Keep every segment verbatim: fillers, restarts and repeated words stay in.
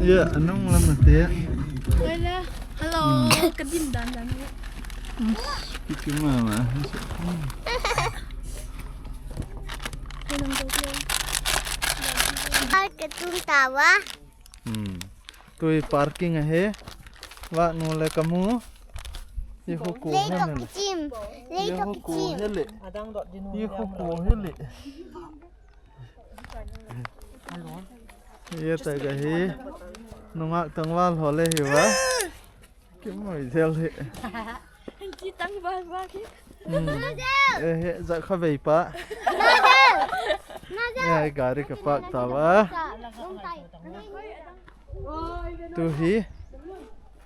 Ya, anung lam ate. Wala. Hello. Hmm. Kadim dan dan. Kiki mama. Park tung tawa. Hmm. Tui parking ahi. Vah nu le kamu. Ye hu ku. Lei tok kichim. Lei tok kichim. Ye hu ku hele. Ye hu ku hele. Ye ta ga hi. Nungak tangval ho le hi va. Kimoi jel hi. Anti tangval va ki. Hmm. Eh, he, ja kha vei pa. Ya, gari ka park ta va. Tu hi.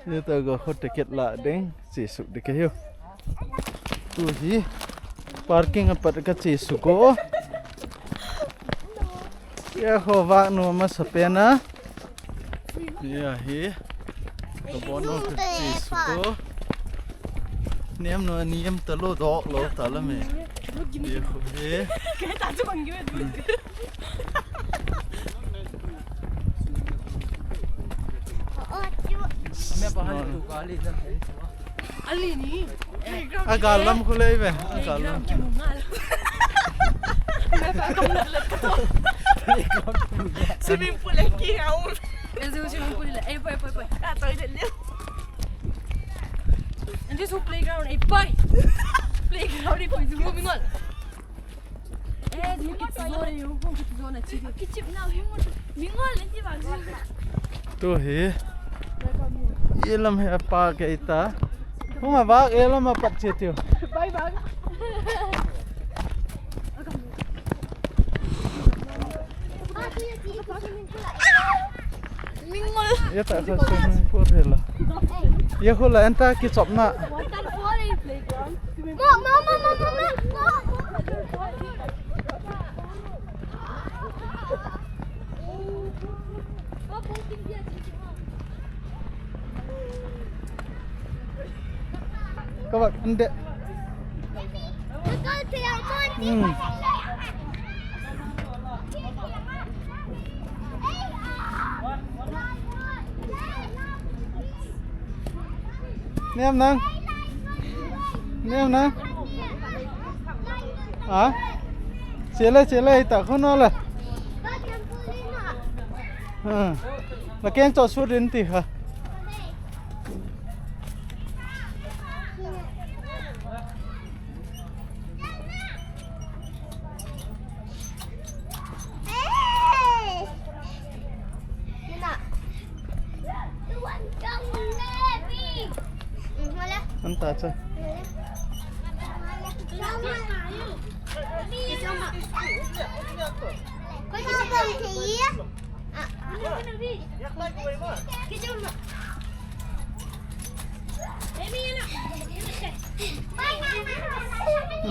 Ye ta ga ho ticket la ding. Chi suk de ke hiu. Tu hi. Parking a pat ka chi suk o. Ye ho vah nu masa pen a. Ye hi. Ka bon nu ka chi suk o. Niam nu niam ta lo dok lo ta la me. Ye ho hi. Me pa han tu ka li na. Ali ni. Agal lam khu lei ve. Agal lam. Swimming pool e ki aum. Swimming pool le. Ei, pai, pai, pai. Ka toi de le. And this whole playground, ei, pai. Playground, ei, pai. Mingol. Tu hi. Ye lam hi apa ke ita. Hung a vak ye lam a pat che tiu. Bye bye. Ye ta sa swimming pool hi la. Ye khu la enta kichopna. Waterfall in playground. Ka bak, ande. Hmm. Niam nang. Niam nang. Ha? Chele, chele, ta khono le. Ha. La keng cho su din ti ha. Anta cha.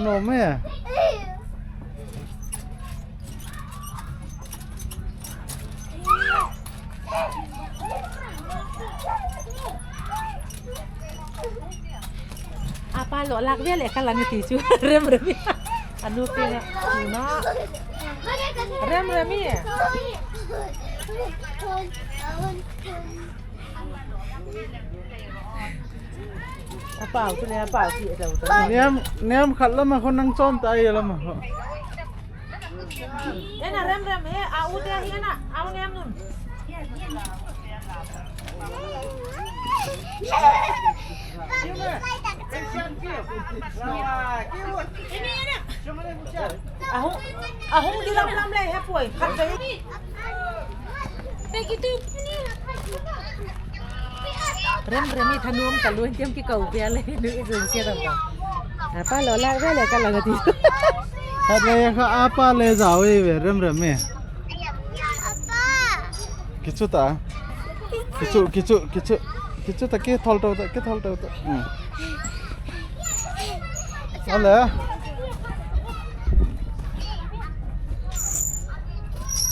No me. Apa lo lak ve le ka lang ti chu. Rem rem. Anu pe na. Rem rem. Apao tu le apao ti dau ta. Niam, niam khat lama khon nang chom ta ai lama ho. Ena rem rem e, a u te hi ena, a u niam nun. Ahung, ahung di lam lam le he poi, khat ve. Rem rem i thanom ta lun tiam ki kau pia le, nu i zung sia dam dam. Apa lo la ve le ka la ti. Khat ve kha apa le jao e ve rem rem e. Kichu ta. Kichu, kichu, kichu. Kichu ta ki thol to ta, ki thol to ta. Hmm. Ale.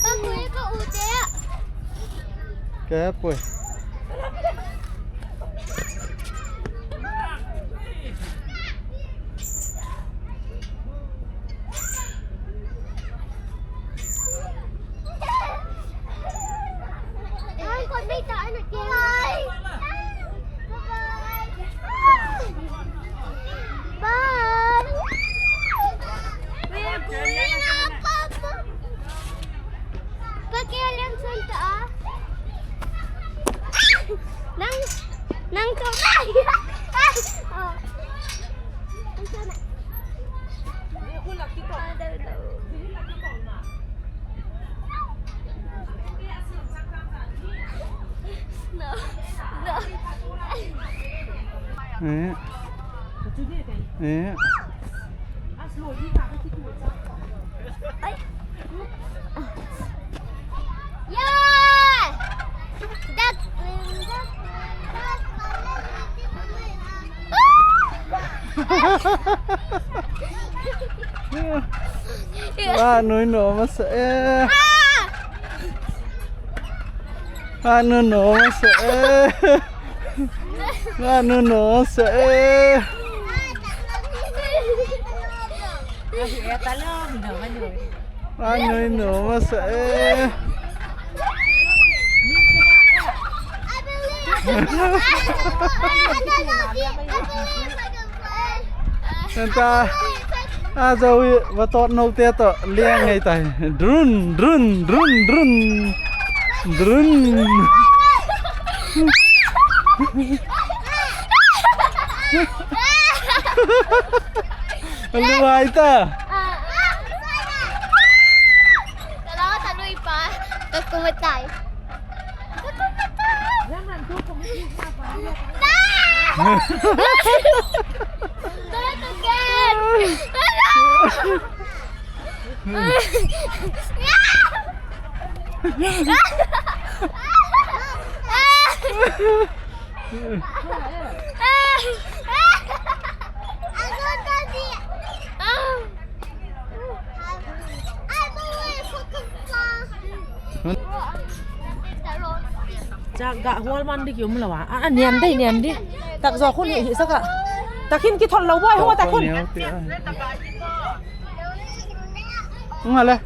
Ka pui ka u te. Ka pui. Ai, kon mei ta. Nang, nang ko. Oh. No. No. Eh. Eh. Ay. Yeah! That, that, that, that, ah! Vah noi no masa e. Ah! Vah noi no masa e. Vah noi no masa e. Vah noi no masa e. Nanta, a jo i vatot no te to liang ngai tai. Drun, drun, drun, drun. Drun. Alu ai ta. Kalau tak lupa, tak kumatai. Chak ga hol man di ki um lo a. A, a, niam dei, niam di. Tak jo khun hi, hi saka. Tak hin ki thol lo boi, ho tak khun. Ngal le.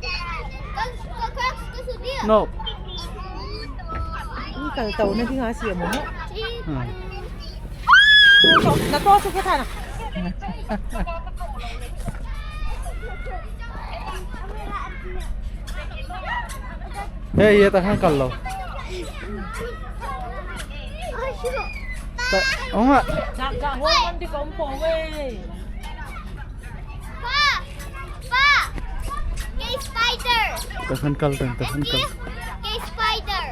No. Ni kal tau na ki nga si mo. Hmm. Na to chu ke thana. Hey, ye ta khang kal lo. Ta, ong ha. Chak ga hol man di ka um po we. Pa! Pa! Kei spider! Ta khan kal tan, ta khan kal. Kei spider!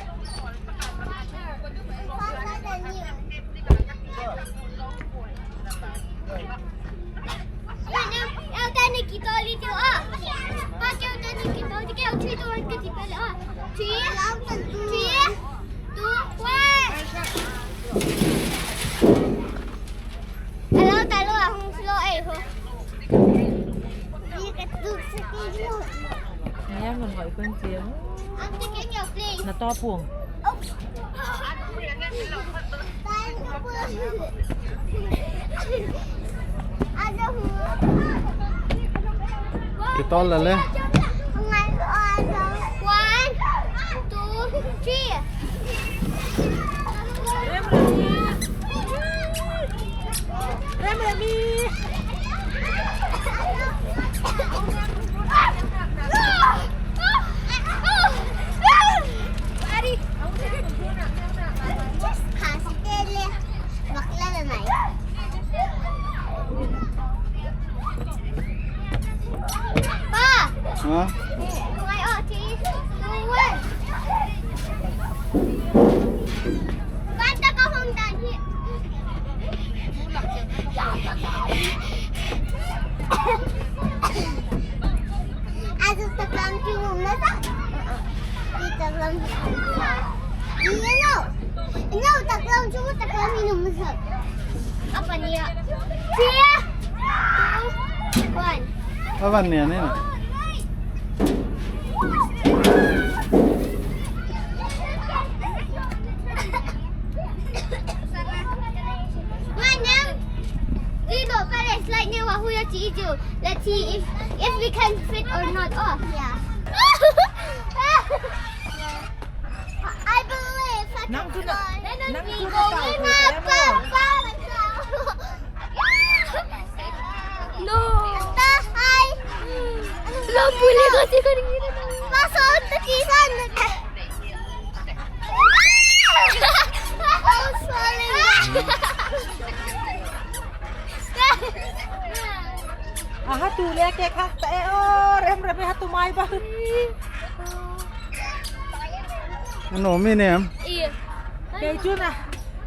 Three, three, two, one. Hello, talo, ahung slow eh, ho. Ayan, man ko ikon siya. Na to pong. Kitol la le. One, two, three. Pa! Ha? Three, two, one. Bata ka hong dan hi. Azu takam kinum na sa. Takam. Iya no. No, takam chu takam kinum na sa. Apa niya? Three, two, one. Apa niya ni? Let's see if, if we can fit or not. Oh, yeah. I believe I can fly. Then we go in a bubble. No. Tahay. Lampu ni kasi ko ni. Pasok ta kisan. Tu le ke khak ta e o, rem rem ha tu mai ba. Ano mi nem? Iya. Kei chu na,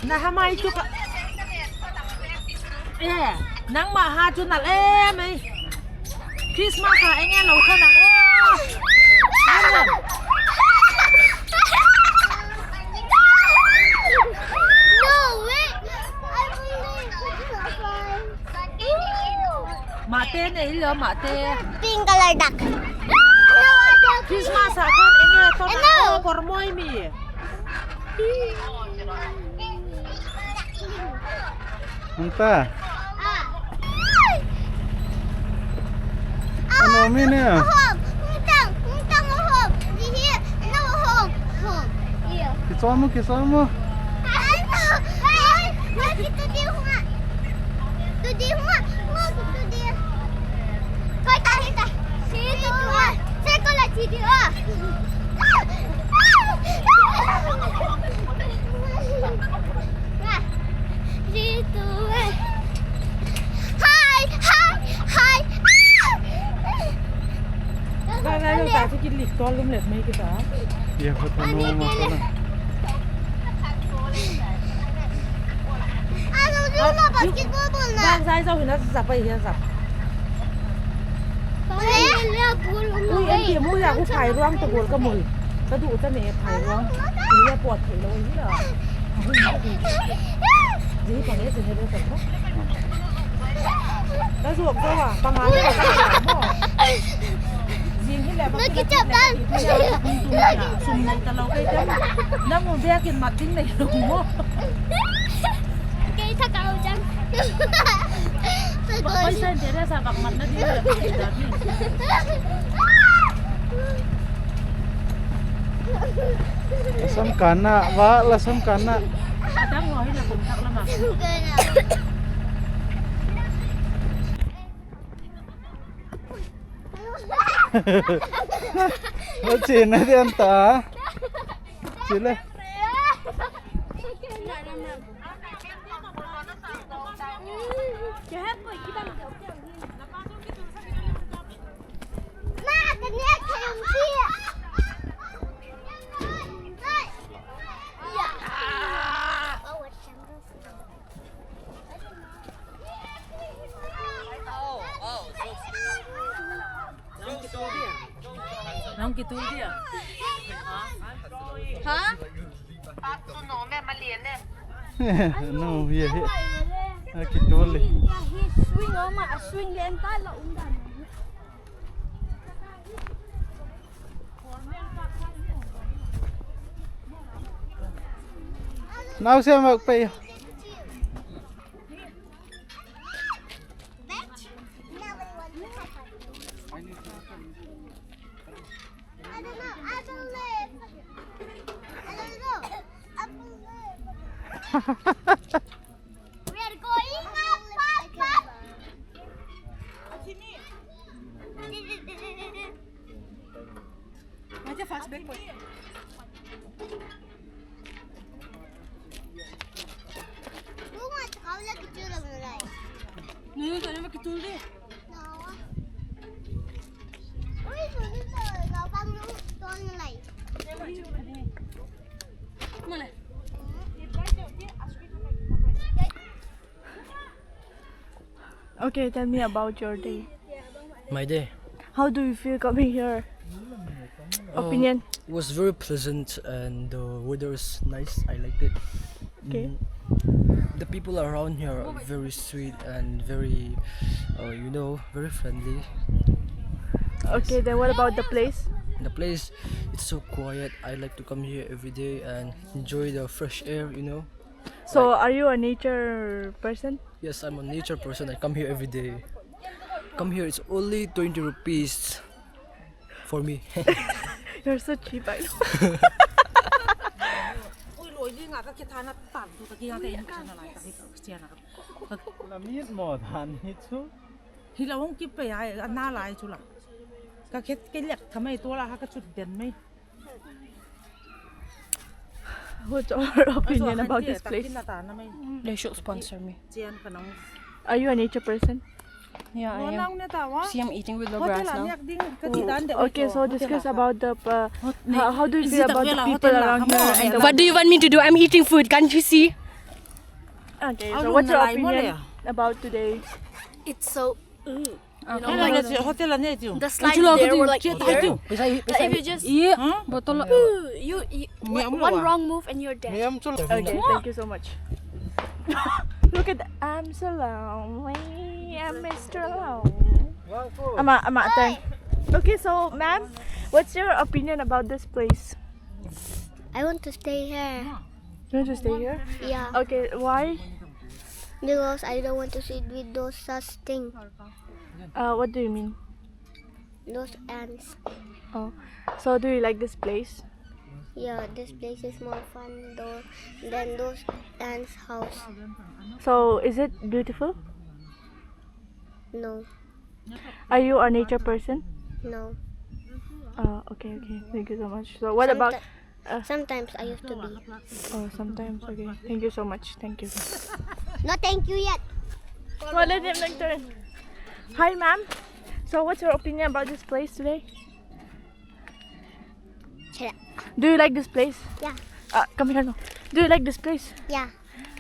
na ha mai chu ka. Eh, nangma ha chu na le mai. Christmas a eng e lo kha nang o. Ano. No, wait. I believe it's fine. Mate ne ilo mate. Pink color duck. Christmas a kon enge to na kormoi mi. Anta. Ano mi ne? Ahom. Hung tang, hung tang ahom. Di hi, ano ahom. Hom. Iyo. Kichom mo, kichom mo. Ay, ay, ay, ay, kita di huma. Tudi huma. Huma, tudi. Koi ta, kita. Sini tu, ah. Saya kalau sini, ah. Sini tu, ah. Hai, hai, hai. Ah! Ba ngai lo ta chu kilik tol lum let mai kita. Ye, ko to no mo to na. Ano, ano, basketball bol na. Bang sai sa hina sa pa iya sa. Ui, en ti mu ya ku phai ruang to gol ka mui. Ka du ta me phai ruang. Iya pot thei lo iya. Ji pa ne ji ne be ko. Ka zuak zo a, panga le ka zuak mo. Jing hi le ba. Nakichap dan. Sum nei ta lo kei te. Nang u bia kin mat ding nei lo mo. Kei tha kau chang. Paisa in te sa bak mat na ding le. Lasam kana, wa, lasam kana. Dang lo hi na kum tak lama. Lo chena dian ta. Chile. Nang kitul dia. Ha? No, ye he. A kitul le. Swing oma, swing le enta la umdan. Nau se mak pe. We are going up, up, up. Macha fast break ko. Bunga, tsaka wala kitul ang nalay. Ngayon ka naman kitul eh. Nawa. Uy, sunod na. Napang nung tuwang nalay. Muna. Okay, tell me about your day. My day. How do you feel coming here? Uh, Opinion? It was very pleasant and the weather is nice. I liked it. Okay. Mm, the people around here are very sweet and very, uh, you know, very friendly. Okay, then what about the place? The place, it's so quiet. I like to come here every day and enjoy the fresh air, you know. So, like, are you a nature person? Yes, I'm a nature person. I come here every day. Come here, it's only twenty rupees for me. You're so cheap, I know. Ui, loi li nga ka kithana tan tu ka ki nga ka in ka na lai ka hi ka sian na ka. La mi mo dan hi chu. Hi la hong ki pe ai, a na lai chu la. Ka khet ke lek tha mai tu la ha ka chut den mai. What's your opinion about this place? They should sponsor me. Are you a nature person? Yeah, I am. See, I'm eating with the grass now. Oh, okay, so discuss about the, uh, how, how do you feel about the people around here and the... What do you want me to do? I'm eating food. Can't you see? Okay, so what's your opinion about today? It's so, mm, you know, like, the slides there were like here. Like, if you just, ooh, you, you, one wrong move and you're dead. Okay, thank you so much. Look at, I'm so lonely. I'm Mister Lonely. Ama, ama, atan. Okay, so, ma'am, what's your opinion about this place? I want to stay here. You want to stay here? Yeah. Okay, why? Because I don't want to sit with those such things. Uh, what do you mean? Those ants. Oh, so do you like this place? Yeah, this place is more fun though than those ants' house. So, is it beautiful? No. Are you a nature person? No. Uh, okay, okay. Thank you so much. So, what about... Someti- uh, sometimes I used to be. Oh, sometimes. Okay. Thank you so much. Thank you. No, thank you yet. Wala din nagturn. Hi, ma'am. So, what's your opinion about this place today? Shut up. Do you like this place? Yeah. Uh, come here now. Do you like this place? Yeah.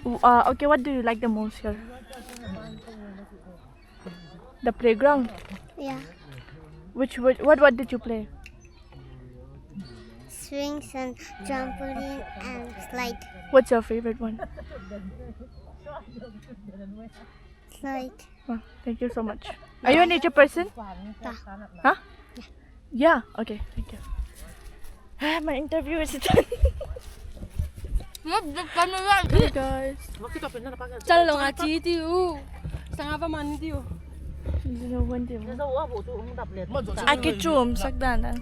Uh, okay, what do you like the most here? The playground? Yeah. Which, which, what, what did you play? Swings and trampoline and slide. What's your favorite one? Slide. Oh, thank you so much. Are you a nature person? Yeah. Huh? Yeah, okay, thank you. Ah, my interview is done. Hey guys. Chalong a chi tiu. Sanga pa man tiu. Aki chum sak dan dan.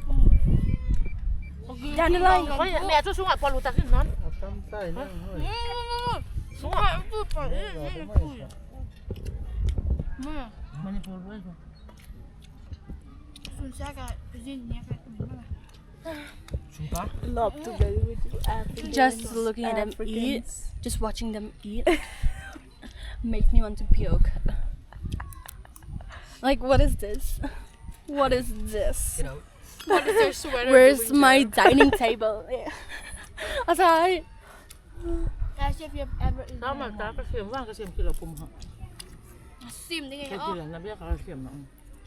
Jan lai. Oi, me chu sunga polu ta sin non. Sunga. Manipur. Love to be with you, Africans. Just looking at them eat, just watching them eat, makes me want to puke. Like, what is this? What is this? Get out. What is your sweater doing there? Where's my dining table? Yeah. Asai. Guys, if you've ever eaten... Tama, ta ka siam, wa ka siam kilo pum ha. Sim ding eh. Ka kilo na bia ka siam na.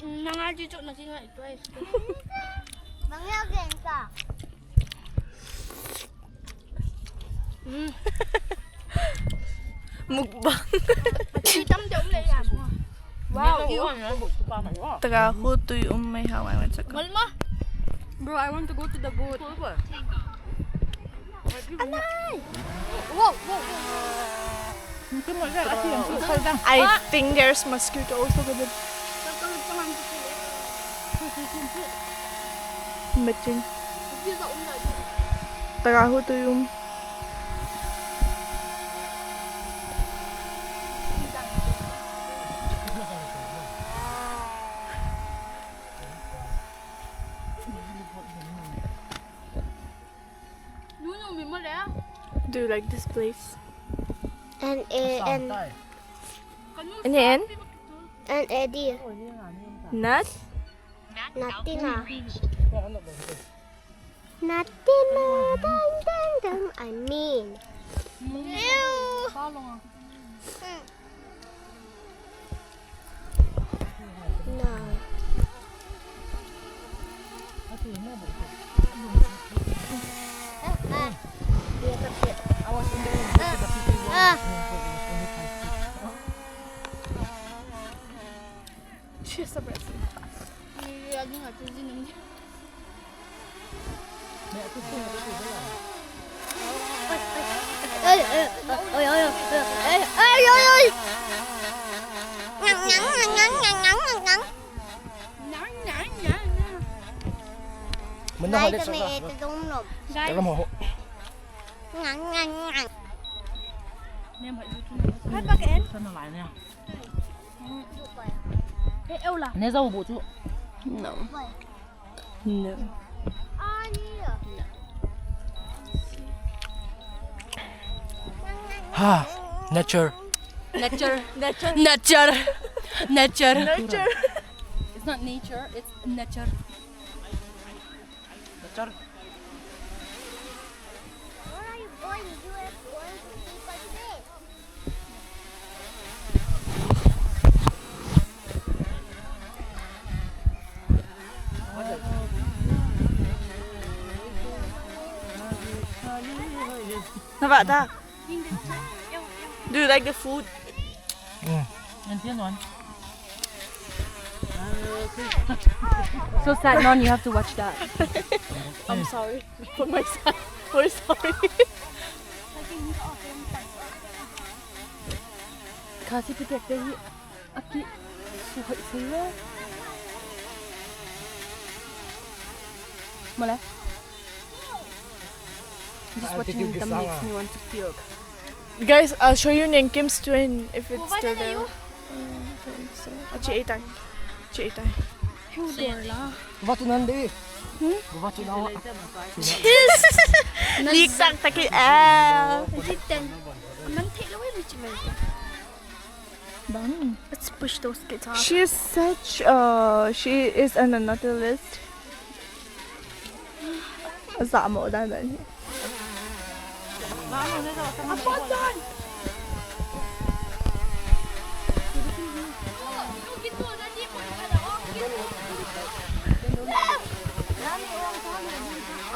Nanga ji chok na kinga ito eh. Bang ya gen ka. Mm. Mukbang. Chitam de um le ya mo. Wow, you. Taga hu tui um mai ha wai wai chak. Malma. Bro, I want to go to the boat. Anai. Whoa, whoa, whoa. I think there's mosquito also with it. Machine. Taga hu tui um. Do you like this place? And, uh, and, and, and Eddie. Not? Nothing, ah. Nothing, ah, dang, dang, dang, I mean. Ew. No. Ah. Cheers, Sabrina. Ne zau bu chu. No. No. Ha, nature. Nature. Nature. Nature. Nature. Nature. It's not nature, it's nature. Nature. Why are you going U S going to sleep like this? Nampak tak? Do you like the food? So sad, Non, you have to watch that. I'm sorry for my son. We're sorry. Kasi pitek deh. Aki, suhoi suhoi. Mula. Just watching them makes me want to puke. Guys, I'll show you Nengkim's twin if it's still there. Achi eitai. Achi eitai. Vatu nande. Hmm? Vatu na. Lik tak taki ah. Liten. Man thei lo mi chi mai. Bang. Let's push those kids off. She is such, uh, she is on another list. Za mo dan dan.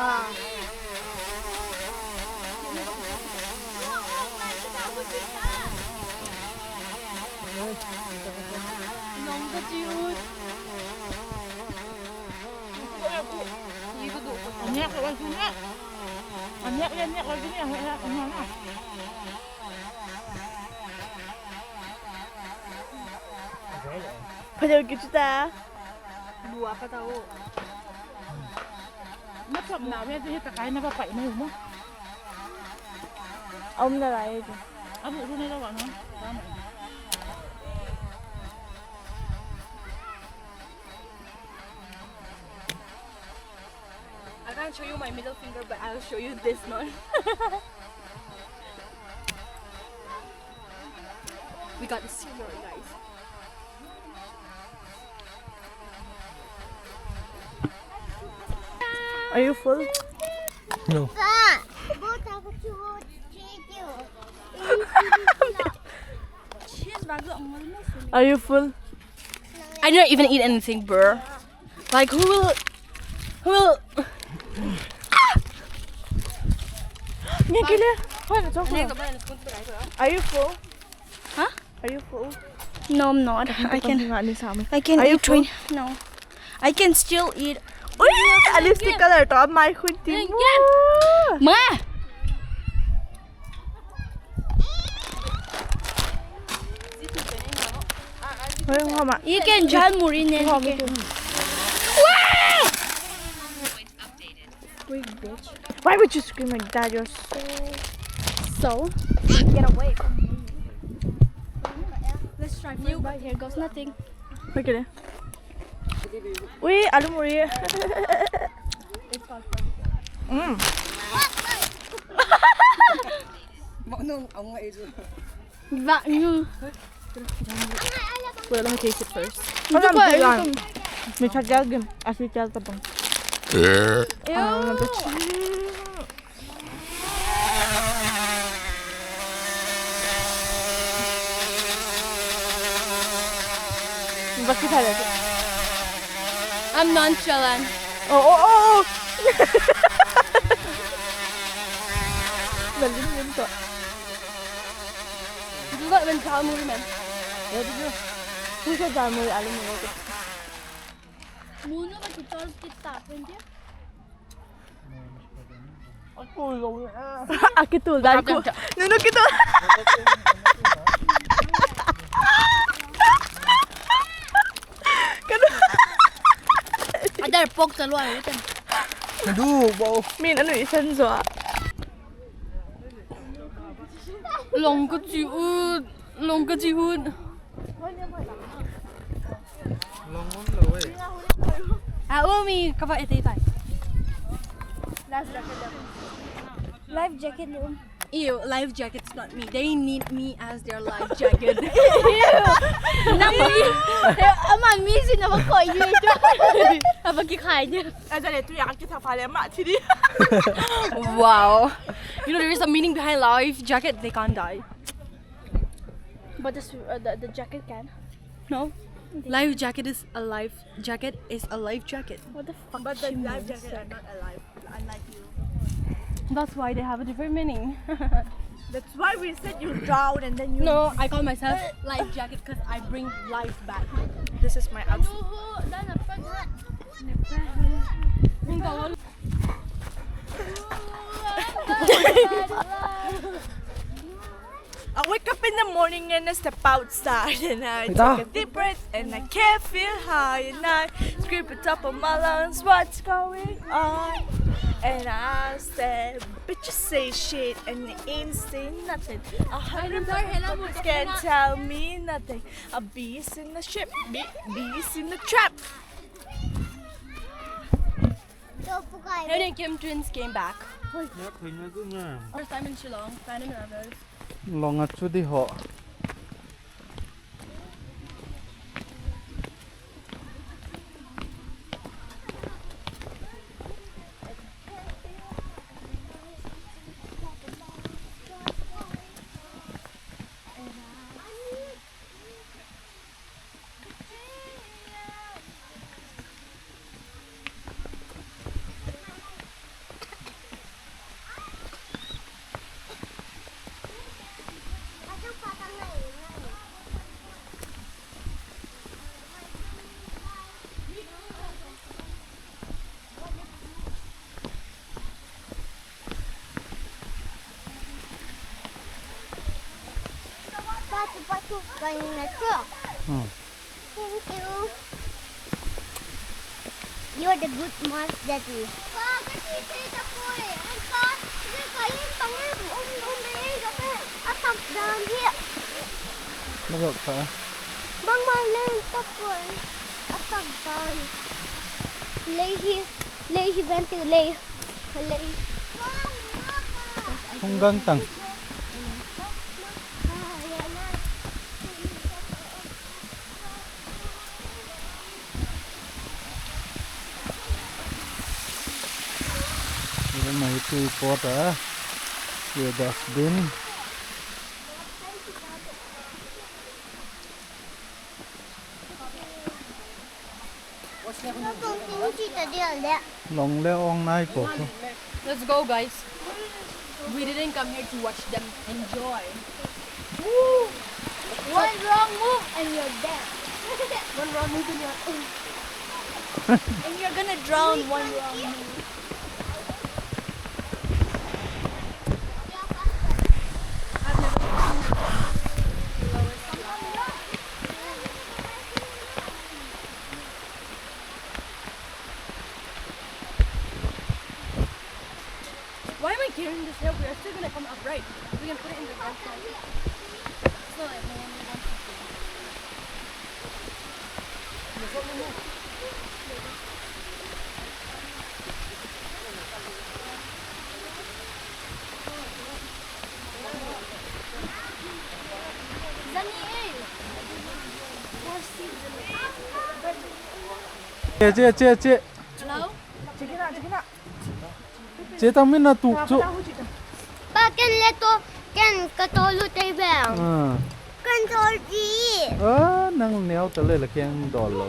Ah. Phajo ki chuta. Lua ka ta o. Na chop na ve te ta kai na ba pai mai mo. Aum na lai te. Abu ru ne la wa no. I can't show you my middle finger, but I'll show you this one. We got the scenery, guys. Are you full? No. Are you full? I didn't even eat anything, bro. Like, who will, who will? Are you full? Huh? Are you full? No, I'm not. I can. I can eat twenty. No, I can still eat. Ui, a lipstick color to my hood team. Ma. You can jal muri ne. Why would you scream like that? You're so, so. Get away from me. Let's try first bite. Here goes nothing. Okay. Ui, alu muri. Mm. Wait, let me taste it first. May chajal gin. Asu chal tabang. I'm nonchalant. Oh, oh, oh, oh. Nalim yun to. Dulu kan jal muri man. Dulu kan jal muri, alu muri. Munu ka tutor kita pendia. Aki tul dan ko. Nunu kitul. Adar pok talua utan. Aduh, bau. Min anu isan zo. Long ka chi ut, long ka chi ut. Long on lo eh. Ah, umi, kapa ete tai. Life jacket le um. Ew, life jacket's not me. They need me as their life jacket. Nang mi, aman mi sin na ko yu ito. Apa ki khai dia. Aja le tu ya kita pale ma tidi. Wow. You know, there is a meaning behind life jacket. They can't die. But this, uh, the, the jacket can. No. Life jacket is a life jacket is a life jacket. What the fuck? But the life jacket are not alive, unlike you. That's why they have a different meaning. That's why we said you drown and then you. No, I call myself life jacket because I bring life back. This is my outfit. I wake up in the morning and I step outside and I take a deep breath and I can feel high and I scream at top of my lungs, "What's going on?" And I said, "Bitches say shit and they ain't saying nothing. A hundred people can tell me nothing. A beast in the ship, be- beast in the trap." Harry and Kim twins came back. First time in Shillong, Phantom Rebels. Long a chu di ho. Patu, patu, kanina to. Hmm. Thank you. You're the good mom, Daddy. Look up, sir. Bang bang leng tapoi. Atak bang. Lei hi, lei hi ben tiu lei. Lei. Hung gang tang. Ila mai tu pot a. Ye dustbin. Long le ong nai ko. Let's go, guys. We didn't come here to watch them enjoy. Woo! One wrong move and you're dead. One wrong move and you're and you're gonna drown one wrong move. Why am I carrying this here? We are still gonna come up, right? We can put it in the ground. It's not like no one wants to. Che, che, che, che. Hello? Che tang min na tuk chu. Pa ken le to, ken ka to lu te bang. Ah. Ken to ji. Ah, nang neo ta le la ken dol lo.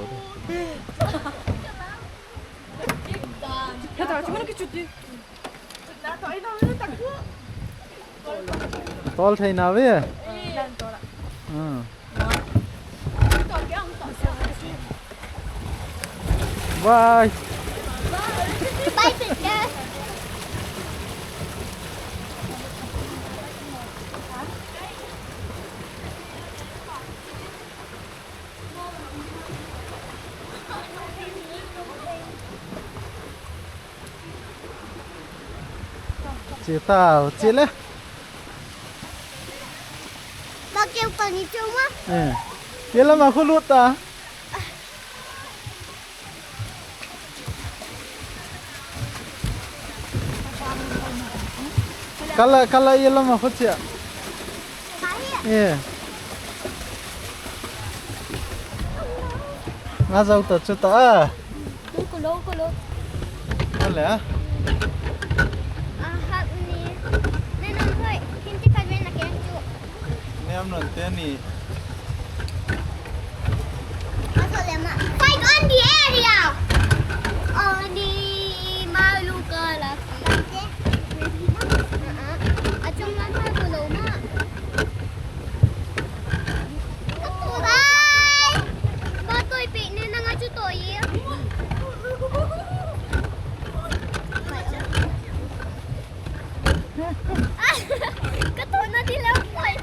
Tol thei na ve. Ah. Bye. Bye, teacher. Che tao, che le. Ba keu pa ni cheu ma. Eh. Che la ma khu lut ta. Kala, kala ye lama khuchia. Eh. Nga jau ta chu ta a. Kulo, kulo. Ole a. Ahak ni. Nenom hoi. Hinti khat ven na kem chu. Nenom non te ni. Fight on the area! On the Maluka Laki. Achung lang ha kulo ma. Bye! Ba toi pe ne nang achu toi. Ka to na di lang poi.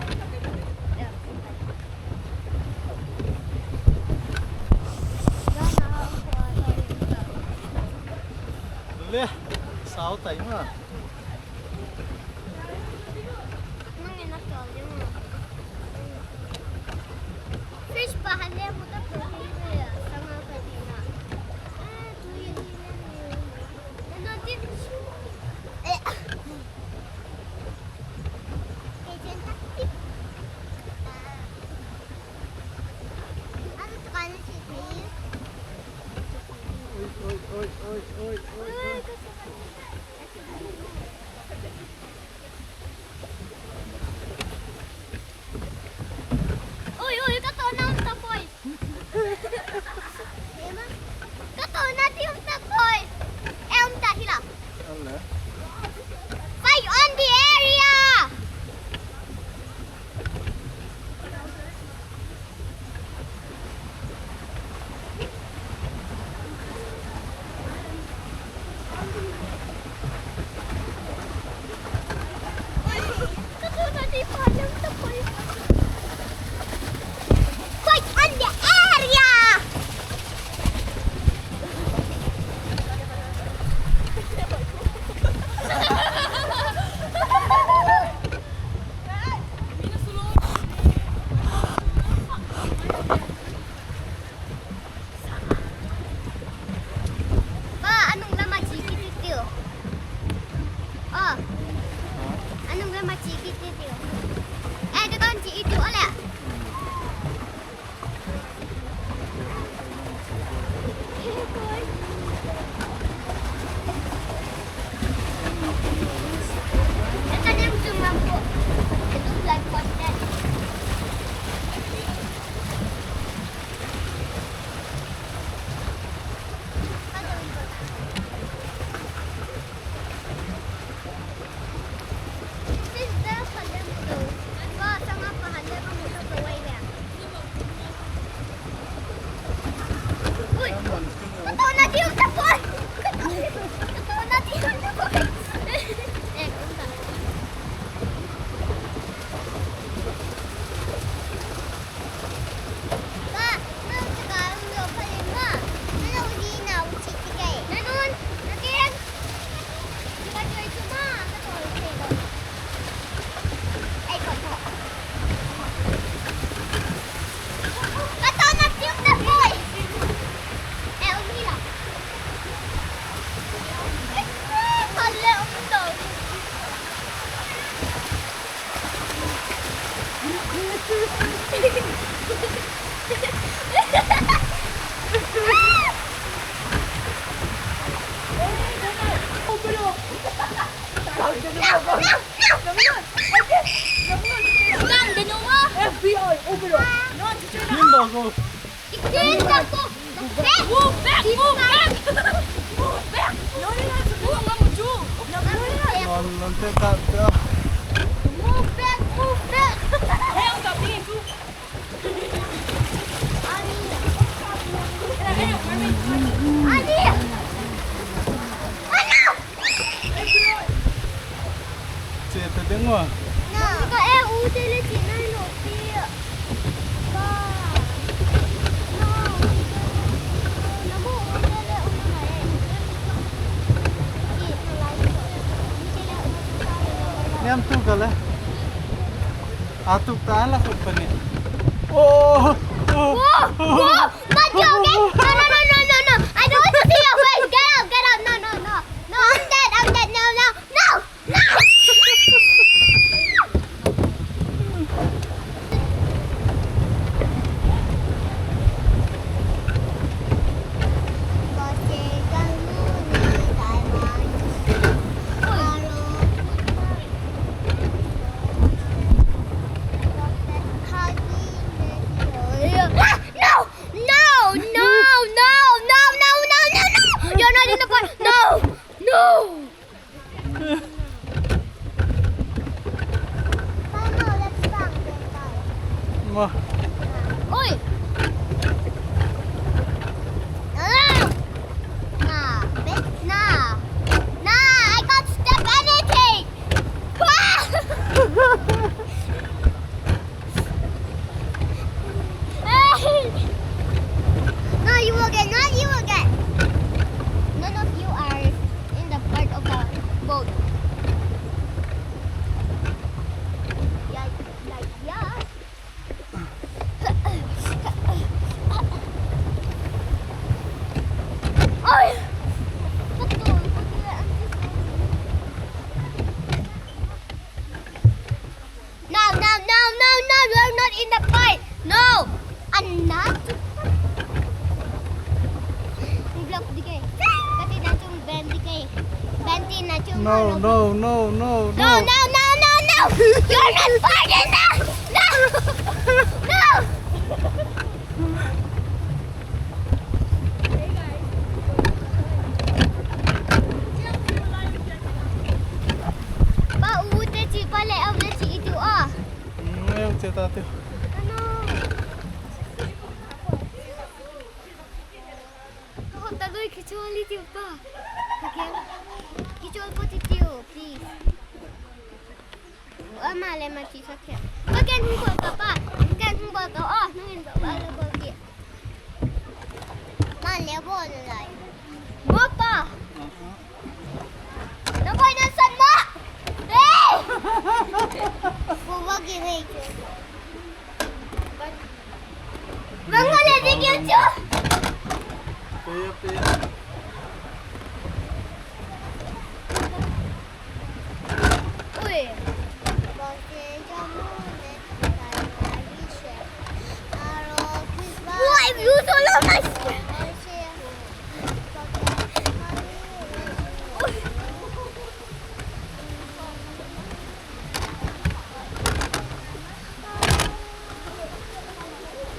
Le, sao tai ma. Nang ina to le ma. Fish pa hale mo ta ko hi ya, sama ka di na. Oi, oi, ka to na um ta poi. Ka to na ti um ta poi. E um ta hila. Fight on the area. Fight on the area! Pa, anung lama chi kiti tiu. Ah. Anung lama chi kiti tiu. Eh, ka kon chi itu ole. F B I, open up. Move back, move back. Move back, move back. Move back. No, no, no, no, no, no. Move back, move back. Hey, I'm coming too. Che ta ding o. Niam tu ka le. Atuk ta la khut pani. Oh, oh, oh. Not you, okay? No, no, no, no, no, no. I don't want to see your face. Get out, get out. No, no, no, no. No, I'm dead, I'm dead. No, no, no, no. Oi! No, no, no. Nah, bitch, nah. Nah, I can't step anything. Ah! Hey! No, you again, not you again. None of you are in the part of the boat. Yeah, like, yeah. Oi! No, no, no, no, no, you're not in the fight. No, I'm not. Block dikit. Pati na chung ban dikit. Ban ti na chung. No, no, no, no, no. No, no, no, no, no. You're not fighting that. No. No. Pa u te chi pa le au le chi itu a. Hmm, eu che ta tu. Ano. Ko ta lui kichol li tiu pa. Okay. Kichol ko ti tiu, please. Ama le ma chi sa khe. Pa ken hung ko ka pa. Ken hung ko ka. Oh, nung in ko pa le ko ki. Ma le bo le lai. Bo pa. Na koi na san ma. Hey! Ko wa ki hei. Bang ko le di kya chu. Pe pe. Ui. Why you so long?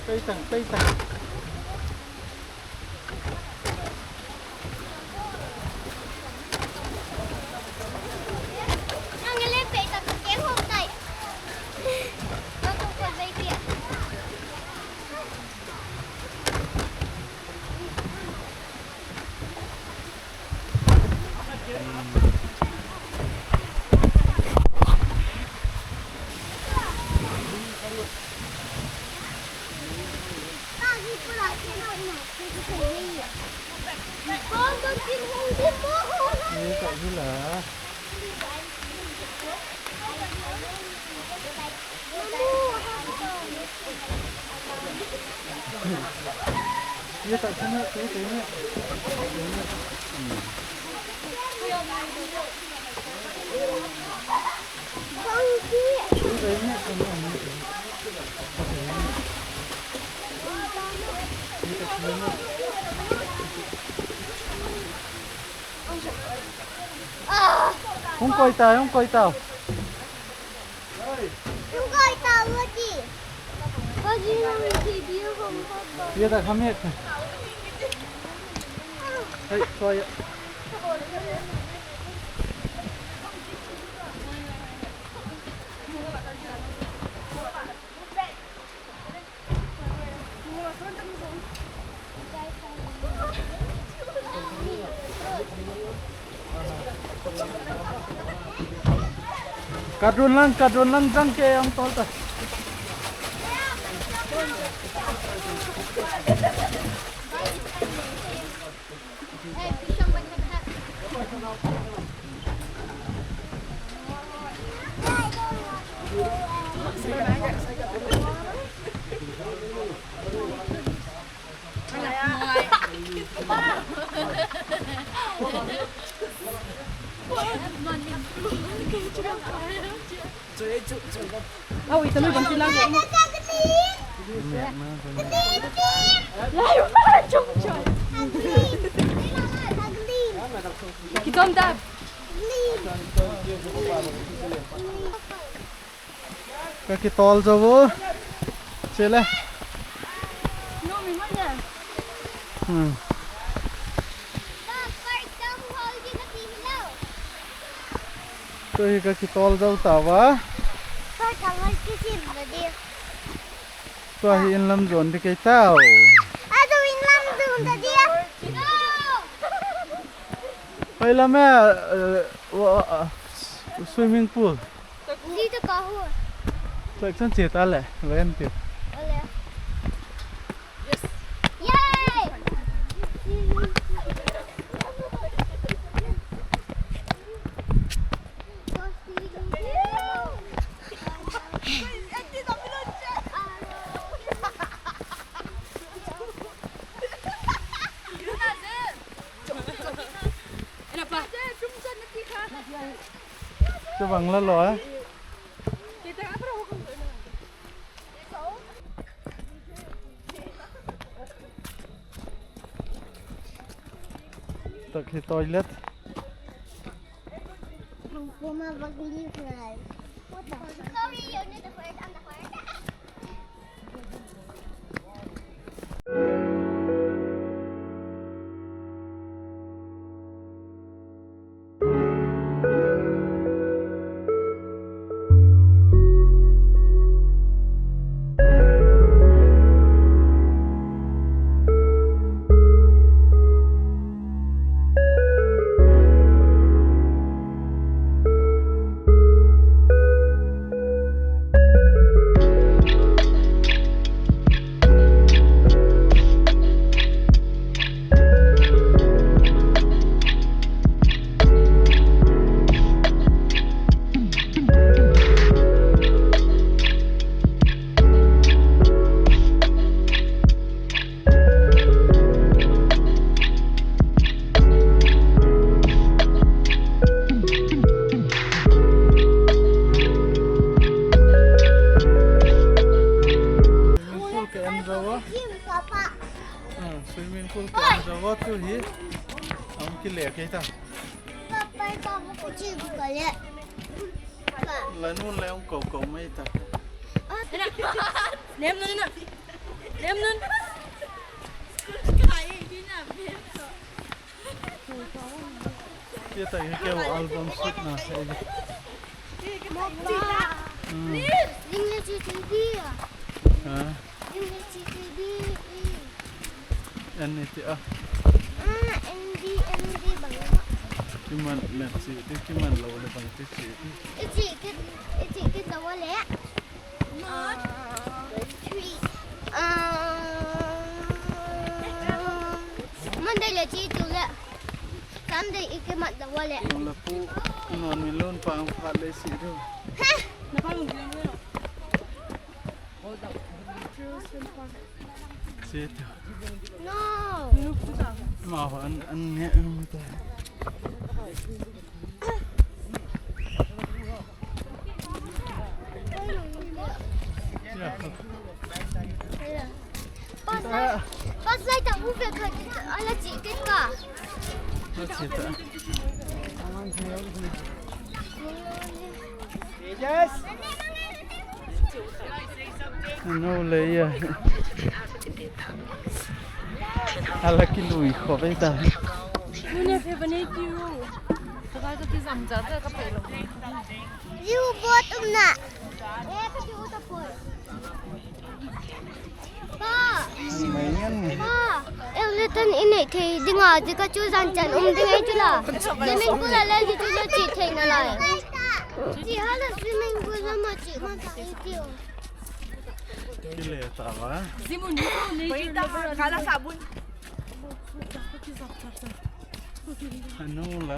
Pei tang, pei tang. Hung koi ta, hung koi ta. Hung koi ta, Lucky. Ye ta, come here. Hey, koi. Kadun lang, kadun lang jang ke ang tol ta. Au, ita lui bang ti lang. Lai, chung chung. Kitom da. Ka kitol jou vo. Chele. Hmm. Tua hi ka kitol jou tauva. Ka kitol kisim na di. Tua hi inlam jon ding kei tao. Adu inlam jon ta dia. Hoi lam e, eh, wa, ah, swimming pool. Di ta ka hu. Tua chan che ta le, va en ti. Ole. Yay! Chu bang la lo, eh? Tua hi toilet. Sorry, you need the first, I'm the first. Swimming pool ka en jo a. Ah, swimming pool ka en jo a tu hi. Am ki le ke ta. La nun le ong ko ko mai ta. Nem nun na. Nem nun. Kei ta hi kei album shoot na. Hmm. Ning le chi chi dia. Ha? Ning le chi chi di. N E T A. Ah, N D, N D bang. Kiman le chi di, kiman lo le bang ti chi di. I chi kit, i chi kit lo le. Ah, three. Ah, Monday le chi tu le. Sunday i kimat lo le. Lo le pu, non mi lon pang phat le si tu. Ha? Na pa lung biang le. Sit. No. Ma ho an, an ne, an ta. Ya. Pas lai, pas lai ta u ve kha, ala chi ke ka. Ala chi ta. Yes. No le ya. Ala ki lui kho ve ta. Mune phe bane ki ru. Ka ka ki zam za ka ka phe lo. Yu bot um na. Eh, ka ki u ta poi. Pa. Mai ngan. Pa. Skeleton i nei thei dinga, ti ka chu jan chan um ding ai chu la. Swimming pool a le ji chu le chi thei na lai. Chi ha la swimming pool la ma chi ma ta i ti o. Ki le ta va. Zimun ni ko nei chu la. Ka la sabun. Anu la.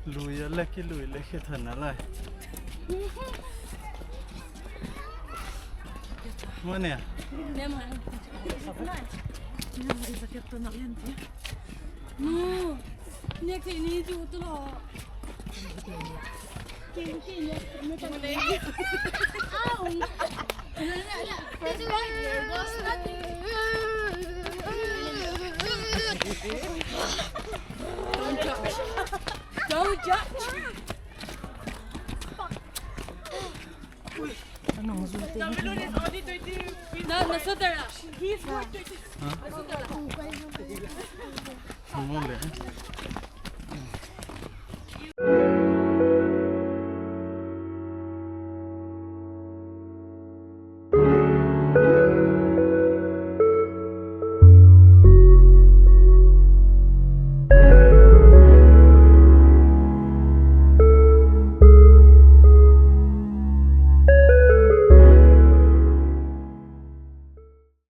Lui a le ki lui le ki than na lai. Mo ne? Ne mo. Ne mo, i jacket to na yan ti. No. Ne ke ni ju to lo. Ke ke ne, ne ta ne. Au. Don't judge. Don't judge. Ui. Ano, na, na sweater ah. His sweater. Ha? Na sweater ah. Ang mong le.